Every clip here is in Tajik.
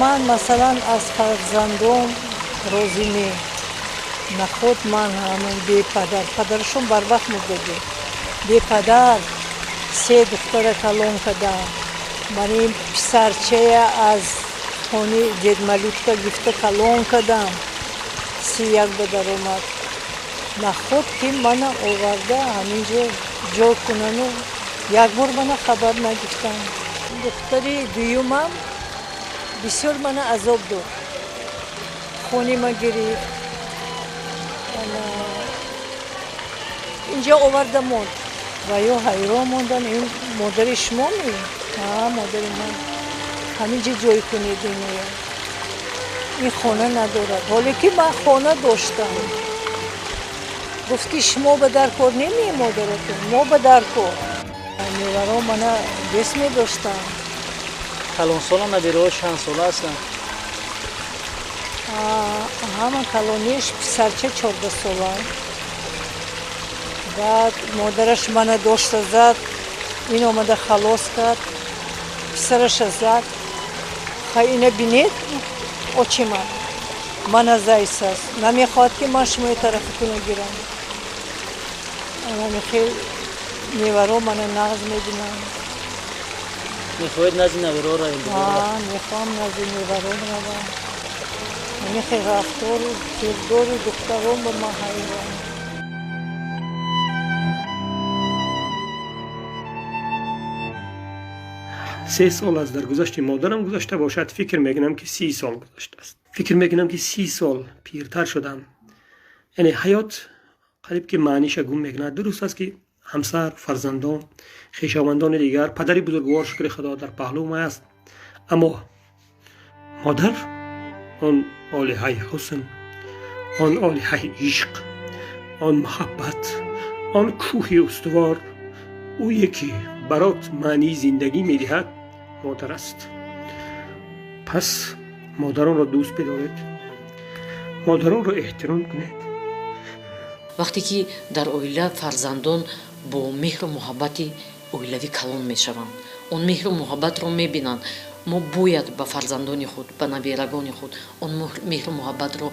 Ман масалан аз фарзандом розӣ не. Наход ман ҳамон бепадар, падарашон барвақт мурдагӣ. Бепадар се духтара калон кардам. Ман ин писарчая аз хони дедмалютка гирифта калон кардам. 31 ба даромад. Наход ки мана оварда ҳаминҷо ҷо кунану як бор мана хабар нагирифтам. Духтари дуюмам бисёр мана азоб дод. Хони ма гирифт. Инҷо оварда монд. Ва ё ҳайрон мондан, ин модари шумо ми? Ҳа, модари ман. Ҳаминҷо ҷой кунед иноя. Ин хона надорад. Ҳоле ки ман хона доштам. Гуфт ки шумо ба дар кор немии модаратон, мо ба дар кор. Меваро мана дӯст медоштам. Калонсола набираҳо чанд сола ҳастанд? Ҳама калониш писарча 14 сола. Баъд модараш мана дошта зад, ин омада халос кард, писараша зад. Хай ина бинед, очима мана зайсаст. Намехоҳад ки ман шумои тарафи гирам. Ана меваро мана нағз мебинам. Мехоҳед назди навироро равем? Мехоҳам назди меваром равам. Мехе рафтору кирдору духтаром ба ман ҳайрон. 3 сол аз даргузашти модарам гузашта бошад, фикр мекунам ки 30 сол гузаштааст. Фикр мекунам ки 30 сол пиртар шудам. Яъне ҳаёт қариб ки маъниша гум мекунад. Дуруст аст ки ҳамсар, фарзандон, хешовандони дигар, падари бузургвор, шукри худо, дар паҳлӯ аст. Аммо модар он олиҳаи ҳусн, он олиҳаи ишқ, он муҳаббат, он кӯҳи устувор, ӯе ки барот маънии зиндагӣ медиҳад, модар аст. Пас модаронро дӯст бидоред, модаронро эҳтиром кунед. Вақте ки дар оила фарзандон бо меҳру муҳаббати оилавӣ калон мешаванд, он меҳру муҳаббатро мебинанд, мо бояд ба фарзандони худ, ба набирагони худ он меҳру муҳаббатро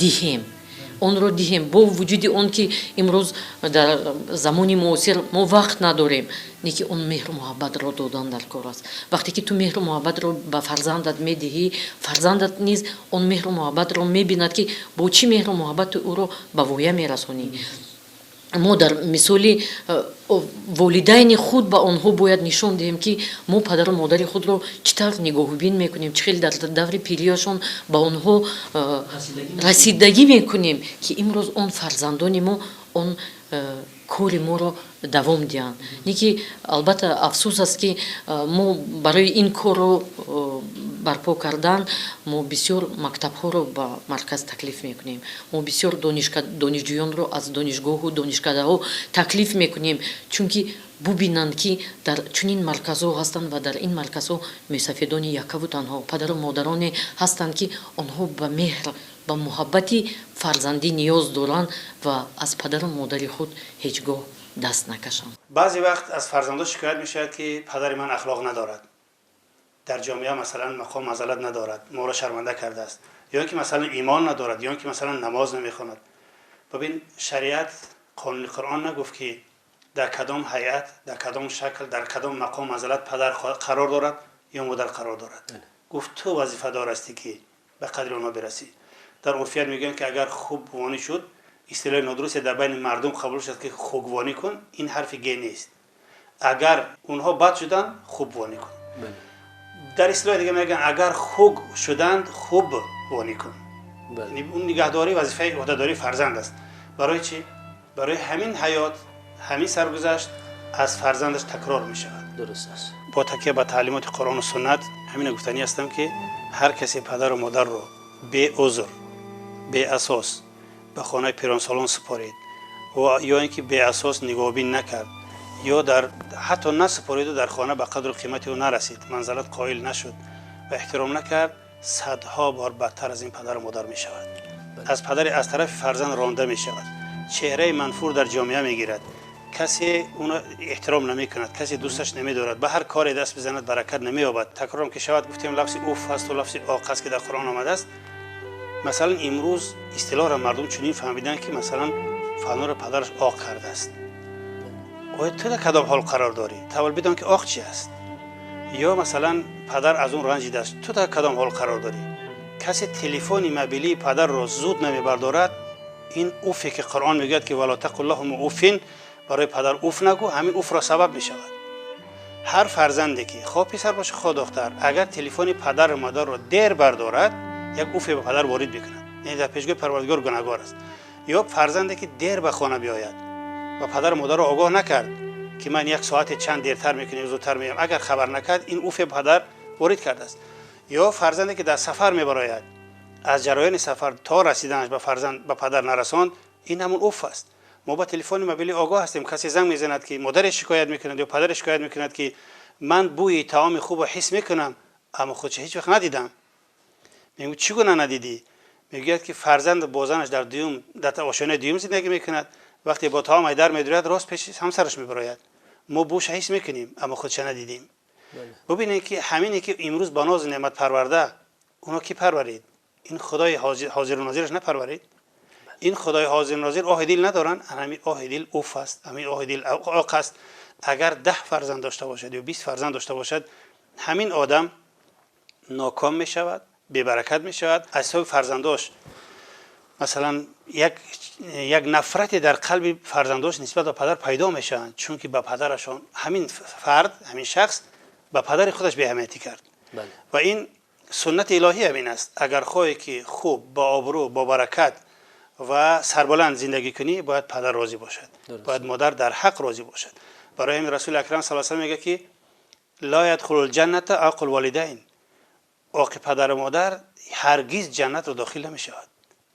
диҳем. Онро диҳем бо вуҷуди он ки имрӯз дар замони муосир мо вақт надорем, не ки он меҳру муҳаббатро додан дар кор аст. Вақте ки ту меҳру муҳаббатро ба фарзандат медиҳӣ, фарзандат низ он меҳру муҳаббатро мебинад, ки бо чӣ меҳру муҳаббат ту ӯро ба воя мерасонӣ. Мо дар мисоли волидайни худ ба онҳо бояд нишон диҳем, ки мо падару модари худро чӣ тавр нигоҳубин мекунем, чӣ хел дар даври пирияшон ба онҳо расидагӣ мекунем, ки имрӯз он фарзандони мо он кори моро давом диҳанд. Не ки албатта афсӯс аст, ки мо барои ин корро барпо кардан мо бисёр мактабҳоро ба марказ таклиф мекунем, мо бисёр донишҷӯёнро аз донишгоҳу донишкадаҳо таклиф мекунем, чунки бубинанд, ки дар чунин марказҳо ҳастанд ва дар ин марказҳо мӯйсафедони яккаву танҳо падару модароне ҳастанд, ки онҳо ба меҳр, ба муҳаббати фарзандӣ ниёз доранд ва аз падару модари худ ҳеҷ гоҳ даст накашанд. Баъзе вақт аз фарзандо шикоят мешавад, ки падари ман ахлоқ надорад, дар ҷомеа масалан мақом манзалат надорад, моро шарманда кардааст, ё ин ки масалан имон надорад, ё ин ки масалан намоз намехонад. Бибин, шариат, қонуни Қуръон нагуфт, ки дар кадом ҳайат, дар кадом шакл, дар кадом мақом манзалат падар қарор дорад ё модар қарор дорад. Гуфт, ту вазифадор ҳастӣ, ки ба қадри онҳо бирасӣ. Дар урфият мегӯянд, ки агар хуб вонӣ шуд, истилоҳи нодурусте дар байни мардум қабул шуд, ки хугвонӣ кун, ин ҳарфи ге нест. Агар онҳо бад шуданд, хуб вонӣ кун. Дар истилоҳи дига мегӯянд, агар хуг шуданд, хуб вонӣ кун. Он нигаҳдорӣ вазифаи ӯҳдадории фарзанд аст. Барои чӣ? Барои ҳамин ҳаёт, ҳамин саргузашт аз фарзандаш такрор мешавад. Дуруст аст. Бо такя ба таълимоти Қуръону суннат ҳамина гуфтанӣ ҳастам, ки ҳар касе падару модарро беузр, беасос ба хонаи пиронсолон супорид ё ин ки беасос нигоҳбин накард, ё дар ҳатто насупориду дар хона ба қадру қимати ӯ нарасид, манзалат қоил нашуд ва эҳтиром накард, садҳо бор бадтар аз ин падару модар мешавад. Аз падари аз тарафи фарзанд ронда мешавад, чеҳраи манфур дар ҷомеа мегирад. Касе уно эҳтиром намекунад, касе дӯсташ намедорад, ба ҳар коре даст бизанад баракат намеёбад. Такрорам ки шавад, гуфтем лафзи уф ҳасту лафзи оқ аст, ки дар Қуръон омадааст. Масалан, имрӯз истилоҳро мардум чунин фаҳмиданд, ки масалан фалонро падараш оқ кардааст. Оё ту дар кадом ҳол қарор дорӣ? Тавал бидон, ки оқ чи аст. Ё масалан, падар аз он ранҷидааст, ту дар кадом ҳол қарор дорӣ? Касе телефони мобилии падарро зуд намебардорад, ин уфе ки Қуръон мегӯяд, ки ولا تقل لهما أف, барои падар уф нагӯ, ҳамин уфро сабаб мешавад. Ҳар фарзанде ки, хоҳ писар бошад, хоҳ духтар, агар телефони падару модарро дер бардорад, як уфе ба падар ворид мекунад, яъне дар пешгоҳи Парвардигор гунаҳгор аст. Ё фарзанде ки дер ба хона биёяд ва падару модарро огоҳ накард, ки ман як соате чанд дертар мекунем, зудтар меоям, агар хабар накард, ин уфе ба падар ворид кардааст. Ё фарзанде ки дар сафар мебарояд, аз ҷараёни сафар то расиданаш ба фарзанд ба падар нарасонд, ин ҳамун уф аст. Мо ба телефони мобилӣ огоҳ ҳастем. Касе занг мезанад, ки модаре шикоят мекунад ё падаре шикоят мекунад, ки ман бӯи таоми хубро ҳис мекунам, аммо худша ҳеҷ вақт надидам. Мегӯ: чӣ гуна надидӣ? Мегӯяд, ки фарзанд бо занаш дар дуюм, дар ошёнаи дуюм зиндагӣ мекунад. Вақте бо таом айдар медуряд, рост пеши ҳамсараш мебарояд. Мо бӯша ҳис мекунем, аммо худша надидем. Бубинед, ки ҳамине ки имрӯз ба нозу неъмат парварда, оно ки парварид? Ин Худои ҳозиру нозираш напарварид? Ин Худои ҳозиру нозир оҳи дил надоранд? Ҳамин оҳи дил уф аст, ҳамин оҳи дил оқ аст. Агар 10 фарзанд дошта бошад ё 20 фарзанд дошта бошад, ҳамин одам ноком мешавад, бебаракат мешавад. Аз ҳисоби фарзандош масалан як нафрате дар қалби фарзандош нисбат ба падар пайдо мешаванд, чунки ба падарашон ҳамин фард, ҳамин шахс ба падари худаш беаҳамиятӣ кард. Ва ин суннати илоҳӣ ҳамин аст: агар хоҳе ки хуб, бо обрӯ, бо баракат ва сарбаланд зиндагӣ кунӣ, бояд падар розӣ бошад, бояд модар дар ҳақ розӣ бошад. Барои ҳамин Расули Акрам صلى الله мегӯяд, ки لا يدخل الجنة عاق الوالدين, оқи падару модар ҳаргиз ҷаннатро дохил намешавад,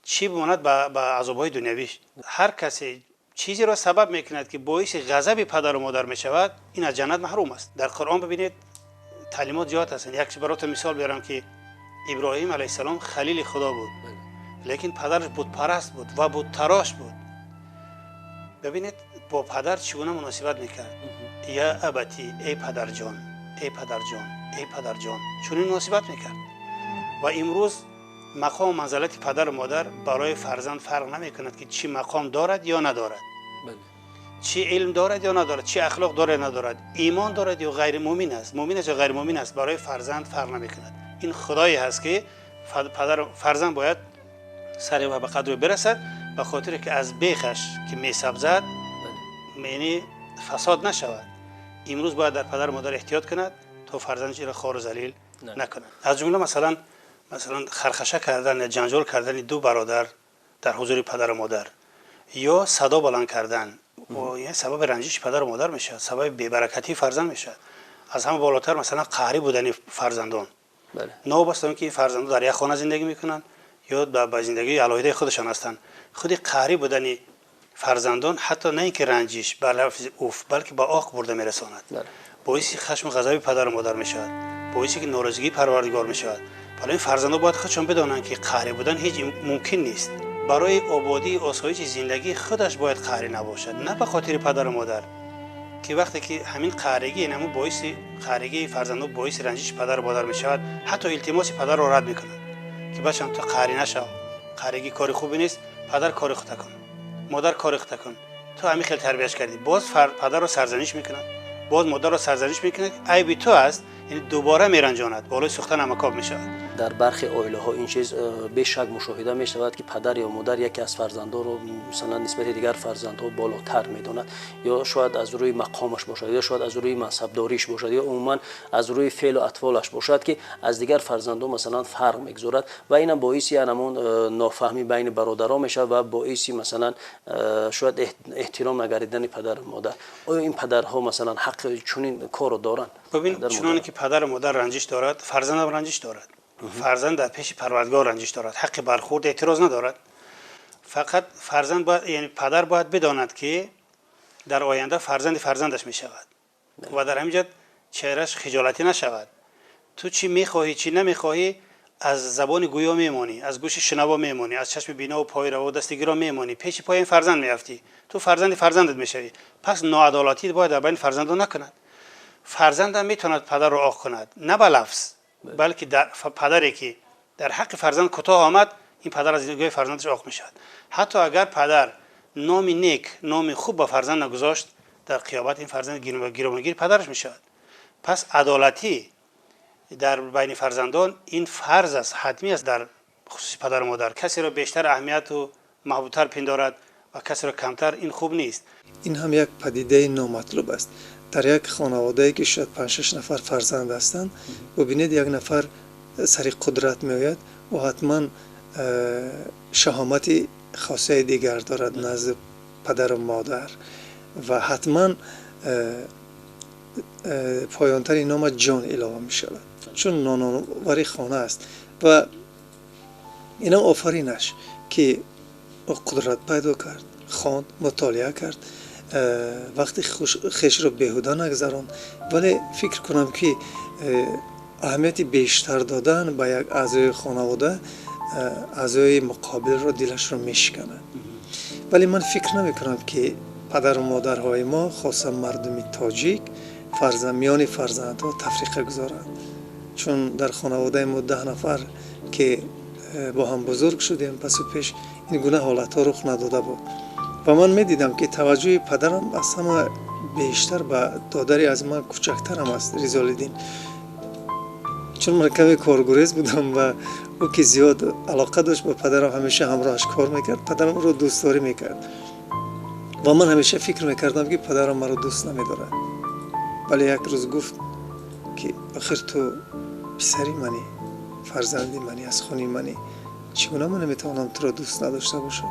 чӣ бимонад ба азобҳои дунявиш. Ҳар касе чизеро сабаб мекунад, ки боиси ғазаби падару модар мешавад, ин аз ҷаннат маҳрум аст. Дар Қуръон бибинед, таълимот зиёд ҳастанд. Як баротон мисол биёрам, ки Иброҳим алайҳиссалом халили Худо буд, лекин падараш бутпараст буд ва буттарош буд. Бибинед, бо падар чӣ гуна муносибат мекард: يا أبت, эй падарҷон, эй падарҷон, эй падарҷон, чунин муносибат мекард. Ва имрӯз мақому манзалати падару модар барои фарзанд фарқ намекунад, ки чӣ мақом дорад ё надорад, чӣ илм дорад ё надорад, чӣ ахлоқ дорад ё надорад, имон дорад ё ғайримӯмин аст, мӯмин аст ё ғайримӯмин аст, барои фарзанд фарқ намекунад. Ин Худое ҳаст, ки фарзанд бояд сари ва ба қадре бирасад, ба хотире ки аз бехаш ки месабзад, яъне фасод нашавад. Имрӯз бояд дар падару модар эҳтиёт кунад, то фарзандаш иро хору залил накунад. Аз ҷумла масалан хархаша кардан ё ҷанҷол кардани ду бародар дар ҳузури падару модар ё садо баланд кардан сабаби ранҷиши падару модар мешавад, сабаби бебаракатии фарзанд мешавад. Аз ҳама болотар, масалан, қаҳрӣ будани фарзандон, новобаста он ки фарзандон дар як хона зиндагӣ мекунанд ё ба зиндагии алоҳидаи худашон ҳастанд, худи қаҳрӣ будани фарзандон ҳатто на ин ки ранҷиш ба лафзи уф, балки ба оқ бурда мерасонад, боиси хашму ғазаби падару модар мешавад, боиси ки норозигии Парвардигор мешавад. Барои ин фарзандон бояд худшон бидонанд, ки қаҳрӣ будан ҳеҷ мумкин нест. Барои ободии осоиши зиндагии худаш бояд қаҳрӣ набошад, на ба хотири падару модар, ки вақте ки ҳамин қаҳригӣ наму боиси қаҳригии фарзандон боиси ранҷиши падару модар мешавад, ҳатто илтимоси падарро рад мекунад, ки бачам, ту қаҳрӣ нашав, қаҳригӣ кори хубе нест, падар кори худа кун, модар кори худа кун, ту ҳамин хел тарбияш кардӣ. Боз падарро сарзаниш мекунад, боз модарро сарзаниш мекунад, айби ту аст, яъне дубора меранҷонад, болои сӯхта намакоб мешавад. Дар бархе оилаҳо ин чиз бешак мушоҳида мешавад, ки падар ё модар яке аз фарзандонро масалан нисбати дигар фарзандҳо болотар медонад, ё шояд аз рӯи мақомаш бошад, ё шояд аз рӯи мансабдориш бошад, ё умуман аз рӯи феълу атволаш бошад, ки аз дигар фарзандон масалан фарқ мегузорад. Ва инам боиси ҳамон нофаҳмӣ байни бародарон мешавад ва боиси масалан шояд эҳтиром нагардидани падару модар. Оё ин падарҳо масалан ҳаққи чунин корро доранд? Бибин, чуноне ки падару модар ранҷиш дорад, фарзандам ранҷиш дорад. Фарзанд дар пеши Парвардигор ранҷиш дорад, ҳаққи бархурд, эътироз надорад. Фақат фарзанд бояд, яъне падар бояд бидонад, ки дар оянда фарзанди фарзандаш мешавад ва дар ҳамин ҷо чеҳраш хиҷолатӣ нашавад. Ту чӣ мехоҳӣ, чӣ намехоҳӣ, Аз забони гӯё мемонӣ, аз гӯши шунаво мемонӣ, аз чашми бино ва пои раво дастгиро мемонӣ, пеши пои ин фарзанд меафтӣ, ту фарзанди фарзандат мешавӣ. Пас ноадолатӣ бояд дар байни фарзандон накунад. Фарзандам метавонад падарро оқ кунад, на ба лафз, балки дар падаре ки дар ҳаққи фарзанд кӯтоҳ омад, ин падар аз нигоҳи фарзандаш оқ мешавад. Ҳатто агар падар номи нек, номи хуб ба фарзанд нагузошт, дар қиёмат ин фарзанд гиромагири падараш мешавад. Пас адолатӣ дар байни фарзандон ин фарз аст, ҳатмӣ аст дар хусуси падару модар. Касеро бештар аҳамияту маҳбубтар пиндорад ва касеро камтар, ин хуб нест. Ин ҳам як падидаи номатлуб аст. Дар як хонаводае ки шояд 5-6 нафар фарзанд ҳастанд, бубинед, як нафар сари қудрат меояд, ӯ ҳатман шаҳомати хосияи дигар дорад назди падару модар ва ҳатман поёнтари нома ҷон илова мешавад, чун ноновари хона аст. Ва инам офаринаш, ки ӯ қудрат пайдо кард, хонд, мутолиа кард, вақти хешро беҳуда нагзаронд. Вале фикр кунам, ки аҳамияти бештар додан ба як аъзои хонавода аъзои муқобилро дилашро мешиканад. Вале ман фикр намекунам, ки падару модарҳои мо, хоса мардуми тоҷик, миёни фарзандҳо тафриқа гузоранд, чун дар хонаводаи мо 10 нафар ки бо ҳам бузург шудем, пасу пеш ин гуна ҳолатҳо рух надода буд. Ва ман медидам, ки таваҷҷӯҳи падарам аз ҳама бештар ба додари аз ман кӯчактарам аст, Ризолиддин, чун ман каме коргурез будам ва ӯ ки зиёд алоқа дошт ба падарам, ҳамеша ҳамроҳаш кор мекард, падарам ӯро дӯстдорӣ мекард. Ва ман ҳамеша фикр мекардам, ки падарам маро дӯст намедорад. Вале як рӯз гуфт, ки охир ту писари манӣ, фарзанди манӣ, аз хуни манӣ, чӣ гуна ман наметавонам туро дӯст надошта бошам?